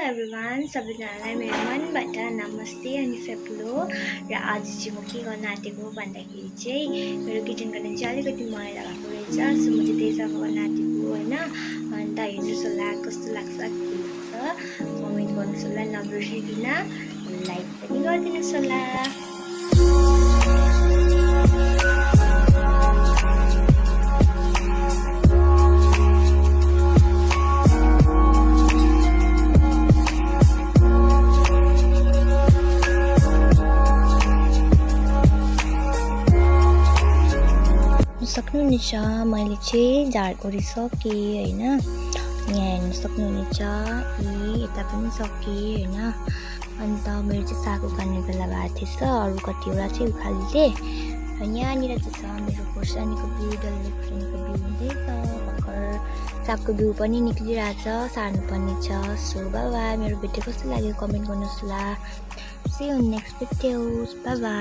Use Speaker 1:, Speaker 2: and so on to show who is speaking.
Speaker 1: Everyone, सबैजनालाई मेरो मनबाट नमस्ते अनि सेप्लो। र आज चाहिँ म के गर्न आँटेको भन्दाखेरि चाहिँ मेरो किचन गार्डन चाहिँ अलिकति मैला भएको रहेछ, सो म चाहिँ त्यही सफा गर्न आँटेको होइन। अन्त हेर्नुहोस् होला कस्तो लाग्छ, के लाग्छ कमेन्ट गर्नुहोस् होला, नबिर्सिकन लाइक पनि गरिदिनुहोस् होला। सक्नुहुनेछ मैले चाहिँ झाड गरिसकेँ होइन। यहाँ हेर्नु सक्नुहुनेछ, यता पनि सकेँ होइन। अन्त मेरो चाहिँ साग उखाल्ने बेला भएको थिएछ, अरू कतिवटा चाहिँ उखालिदिएँ। र यहाँनिर चाहिँ छ मेरो खोर्सानीको बिउ, डल्ले खोर्सानीको बिउ हुँदैछ भर्खर, सागको बिउ पनि निक्लिरहेछ, सार्नुपर्ने छ। सो बाबा, मेरो भिडियो कस्तो लाग्यो कमेन्ट गर्नुहोस् होला। सी यू नेक्स्ट भिडियोस, बाबा।